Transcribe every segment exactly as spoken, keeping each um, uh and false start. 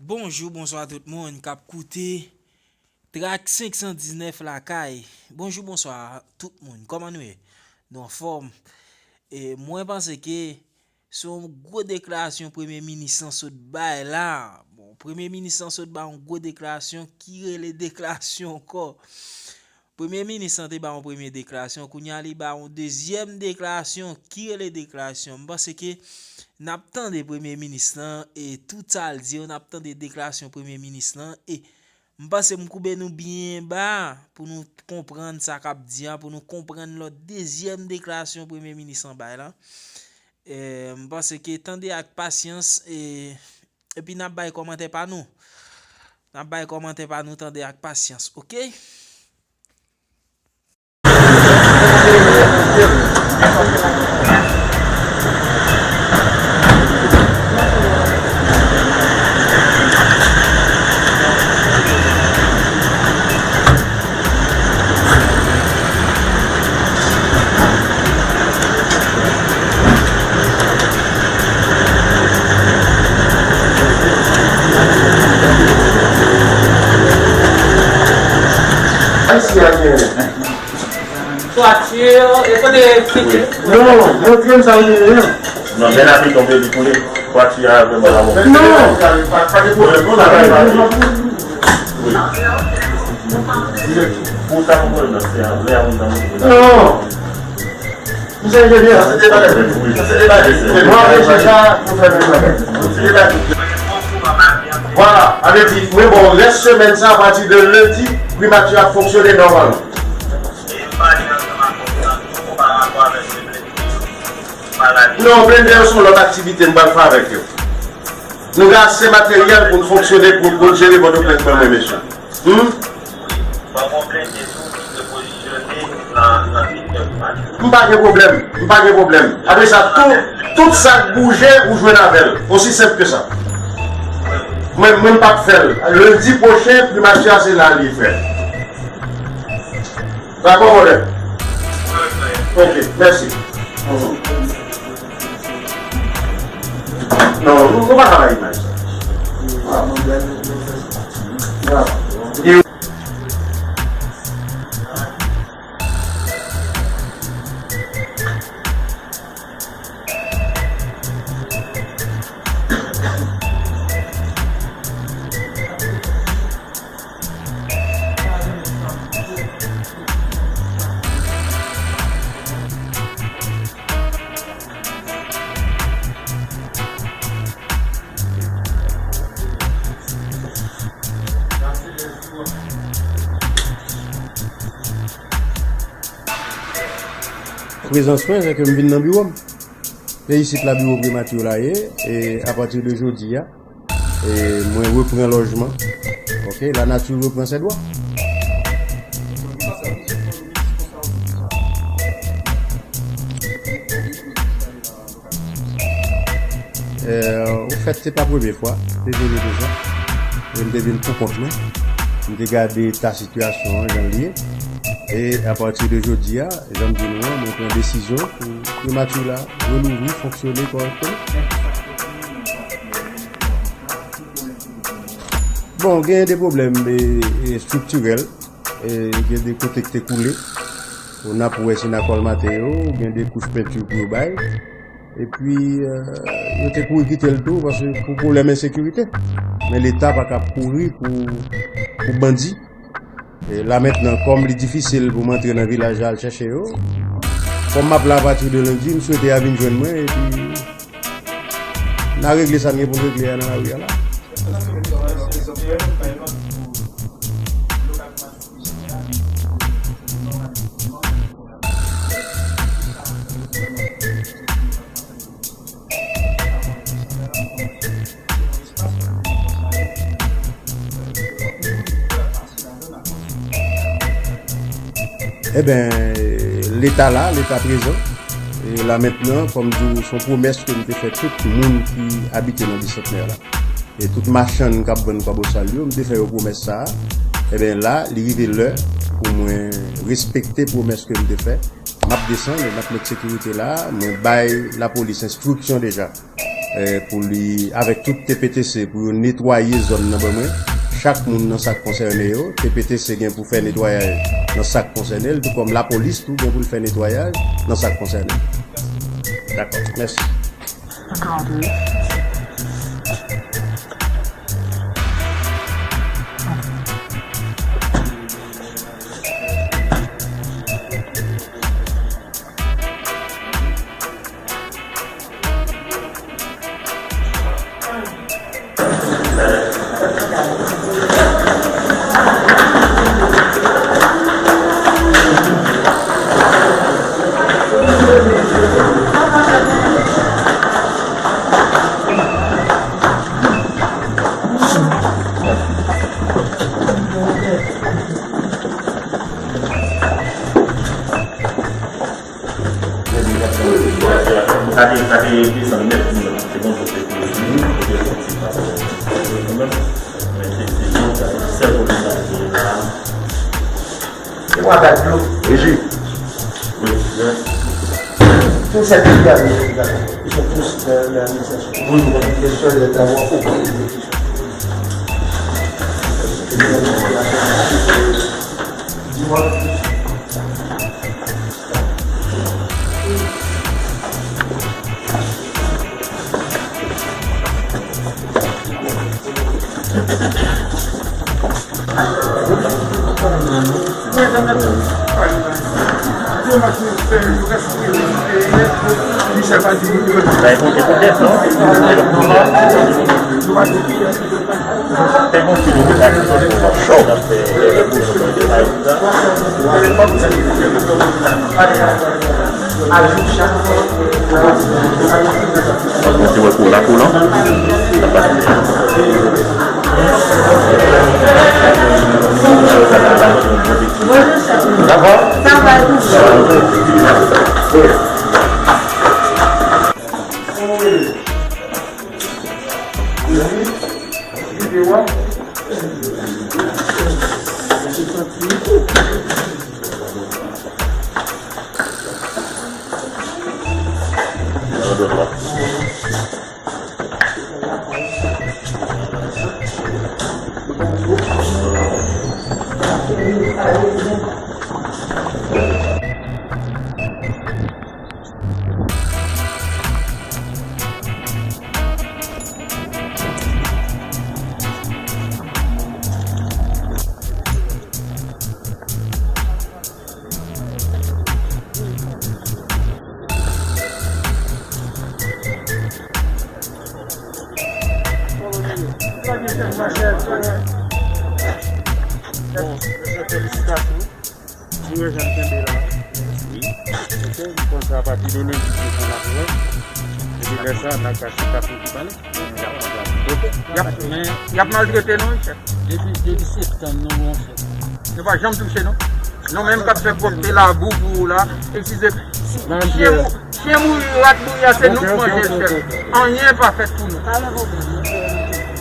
Bonjou, bonswa tout moun k ap koute Trak senk san diznèf lakay. Bonjou, bonswa tout moun. Kòman nou ye? Nou anfòm? E mwen panse ke se yon gwo deklarasyon premye minis lan sot bay la. Bon, premye minis lan sot bay yon gwo deklarasyon ki rele deklarasyon ankò. Premye minis lan te bay yon premye deklarasyon, kounye a li bay yon dezyèm deklarasyon ki rele deklarasyon. M panse ke n ap tande premye minis lan e tout sa l di yo, n ap tande deklarasyon premye minis lan e m panse m koube nou byen ba pou nou konprann sa k ap di a, pou nou konprann lòt dezyèm deklarasyon premye minis lan bay la. E, m panse ke tande ak pasyans e, epi n ap bay kòmantè pa nou. N ap bay kòmantè pa nou, tande ak pasyans, oke? Ayisyen an gen. Twati, e kote fiti? Non, montre m sa w genyen an. Non, men la pli tonbe li koule. Twati a vrèman la mò. Non. Pa, pa gen pwoblèm, non, la, la, la. Wi. Pou sa pou pwoblèm nan, se a, lè a moun nan montre la. Non. Misye enjenyè. Sa se deba nèt. Wi. Sa se deba nèt. Se mwen, se sa, nou fè menm bagay. Se deba nèt. Vwala, sa vle di, mwen bon, rès semèn sa, apati de lendi, primati a ap fonksyone nòmalman. Non, blende yo se yon lòt aktivite m pral fè avèk yo. Nou gen ase materyèl pou n fonksyone, pou, pou n jere Pòtoprens mwen, mwen, mesye. Hmm? M pa gen pwoblèm, m pa gen pwoblèm. Apre sa, tout, tout sa k bouje, ou jwenn avè l. Osi senp ke sa. Mwen, mwen m p ap fè l. Lendi pwochen, primati a se la li fè. Dakò, mwen? Ok, mèsi. Mhm. Non, nou, nou pa ka bay imaj sa. Bravo. Bravo. Prezans mwen, se ke m vin nan biwo m. Se isit la biwo primati la ye, e apati de jodi a, e mwen repran lojman. Ok, la nature reprend ses droits. Euh, ofèt, se pa premye fwa m te vini deja. E m te vin pou kont mwen. M te gade eta sitiyasyon an, jan l ye. E apati de jodi a, jan m di nou an, mwen pran desizyon pou primati la relouvri, fonksyone kòrèkteman. Bon, gen de pwoblèm, e, e, estriktirèl. E, gen de kote ki te koule. Ou n ap wè si n a kòlmate yo, gen de kouch penti pou yo bay. Epi, e, yo te kouri kite l tou, paske pou pwoblèm ensekirite. Men Leta pa ka ap kouri pou, pou bandi. E la mentnan, kòm li difisil pou m antre nan vilaj la al chèche yo, kòm m ap la apati de lendi, m swete y a vin jwenn mwen, epi n a regle sa n gen pou n regle a nan lari a la. Eben, Leta la, Leta prezan. E la mentnan, kòm di w, se yon pwomès ke m te fè tout moun ki abite nan Bisantnè la. E tout machann k ap vann Kwabosal yo, m te fè yo pwomès sa a. Eben la, li rive lè pou mwen respekte pwomès ke m te fè. M ap desann e n ap met sekirite la. Mwen bay lapolis enstriksyon deja eh, pou li, avèk tout T P T C, pou yo netwaye zòn nan ban mwen. Chak moun nan sa k konsène yo, T P T C gen pou fè netwayaj nan sa k konsène l, tou kòm lapolis tou gen pou l fè netwayaj nan sa k konsène l. Dakò, mèsi. Sa te, sa te desann nèt pou mwen. Se konsa te fini, se te sòti pa kanmenm. Men se, se yon sèl pwoblèm sa te la. Se kwa dat dlo? Reji. Wi, wi. Tous ces pays-là, ils sont tous dans l'administration. Wi, wi. Question de savoir où. Mwen te wè kou la kou lan. Sa va? Sa va, e ou? Bon, felisitasyon. Ti Rejèn kenbe la. Wi. Ok, m panse apati de lendi se konn ap wè. Epi lè sa, n a ka chita pou nou pale. Y ap, men, y ap maltrete nou, wi, chèf. Depi, depi septanm, nou bon, chèf. Nou pa janm touche nou. Nou menm k ap fè pwòpte labou pou ou la. Eskize. Chen mou-, chen mouri, rat mouri a, se nou k manje l, chèf. Anyen pa fèt pou nou.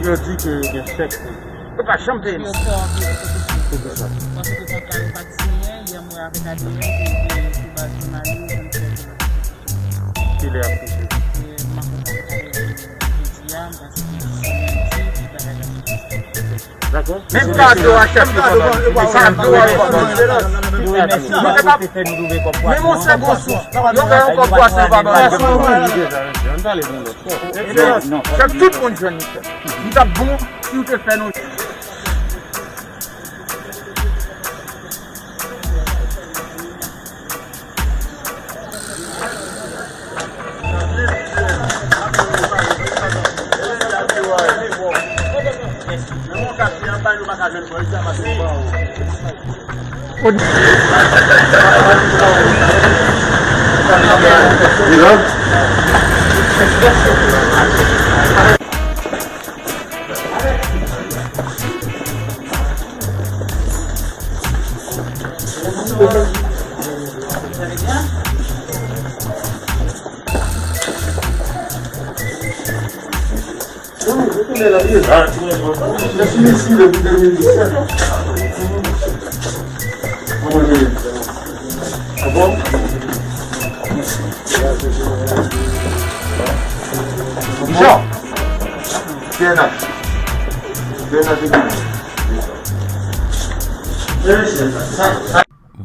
Yo di ke yo gen chèk pou yo. Yo pa janm peye nou. Yo fè anpil. Se pou sa. Paske kontra yo pa t siyen, yè m wè avèk A D N, se, se sou baz jounalis, yo konn fè jounalis. Kilè y ap touche? E, m pa konn sa avèk A D N jodi a, m panse ke se lendi, tout bagay la sou. Dakò. Menm kado a chèf yo pa ba nou. Kado a yo pa ba nou. Nou remèsye nou fè nou twouve kòb pwason. Menm yon segond sous. Yo fè yon kòb pwason yo pa ba nou. Chèf, tout moun jwenn li, chèf. Li t ap bon si w te fè nou.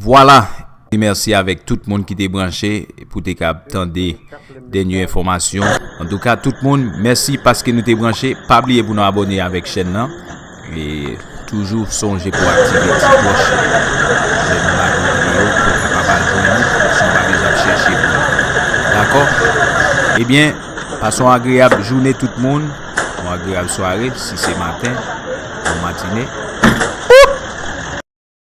Vwala. Mèsi avèk tout moun ki te branche pou te kab tande dènye enfòmasyon. Antouka, tout moun, mèsi paske nou te branche. Pa bliye pou nou abòne avèk chèn nan. E toujou sonje pou aktive ti klòch lè nou lage yon videyo pou w kapab al jwenn nou si w pa bezwen ap chèche pou nou. Dakò? Ebyen, pase yon agreyab jounen tout moun, yon agreyab sware si se maten, yon matine.